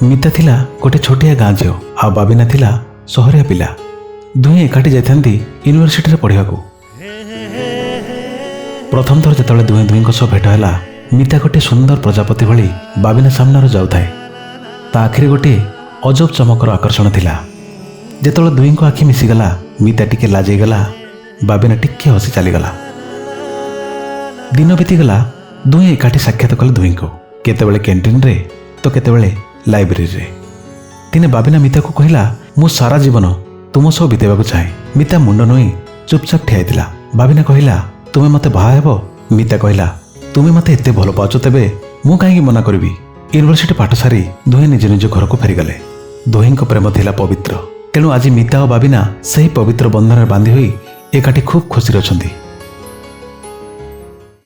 ମିତା ଥିଲା ଗୋଟେ ଛୋଟିଆ ଗାଁ ଝିଅ ଆଉ ବାବିନା ଥିଲା ସହରିଆ ପିଲା। ଦୁହେଁ ଏକାଠି ଯାଇଥାନ୍ତି ୟୁନିଭର୍ସିଟିରେ ପଢ଼ିବାକୁ। ପ୍ରଥମ ଥର ଯେତେବେଳେ ଦୁହେଁ ଦୁହିଁଙ୍କ ସହ ଭେଟ ହେଲା, ମିତା ଗୋଟିଏ ସୁନ୍ଦର ପ୍ରଜାପତି ଭଳି ବାବିନା ସାମ୍ନାରୁ ଯାଉଥାଏ। ତା ଆଖିରେ ଗୋଟିଏ ଅଜବ ଚମକର ଆକର୍ଷଣ ଥିଲା। ଯେତେବେଳେ ଦୁହିଁଙ୍କ ଆଖି ମିଶିଗଲା, ମିତା ଟିକେ ଲାଜେଇଗଲା, ବାବିନା ଟିକେ ହସି ଚାଲିଗଲା। ଦିନ ବିତିଗଲା, ଦୁହେଁ ଏକାଠି ସାକ୍ଷାତ କଲେ ଦୁହିଁଙ୍କୁ, କେତେବେଳେ କ୍ୟାଣ୍ଟିନରେ ତ କେତେବେଳେ ଲାଇବ୍ରେରୀରେ। ଦିନେ ବାବିନା ମିତାକୁ କହିଲା, ମୁଁ ସାରା ଜୀବନ ତୁମ ସହ ବିତେଇବାକୁ ଚାହେଁ। ମିତା ମୁଣ୍ଡ ନୋଇ ଚୁପଚାପ ଠିଆ ହେଇଥିଲା। ବାବିନା କହିଲା, ତୁମେ ମୋତେ ବାହା ହେବ? ମିତା କହିଲା, ତୁମେ ମୋତେ ଏତେ ଭଲ ପାଉଛ, ତେବେ ମୁଁ କାହିଁକି ମନା କରିବି? ୟୁନିଭର୍ସିଟି ପାଠ ସାରି ଦୁହେଁ ନିଜ ନିଜ ଘରକୁ ଫେରିଗଲେ। ଦୁହିଁଙ୍କ ପ୍ରେମ ଥିଲା ପବିତ୍ର, ତେଣୁ ଆଜି ମିତା ଓ ବାବିନା ସେହି ପବିତ୍ର ବନ୍ଧନରେ ବାନ୍ଧି ହୋଇ ଏକାଠି ଖୁବ୍ ଖୁସିରେ ଅଛନ୍ତି।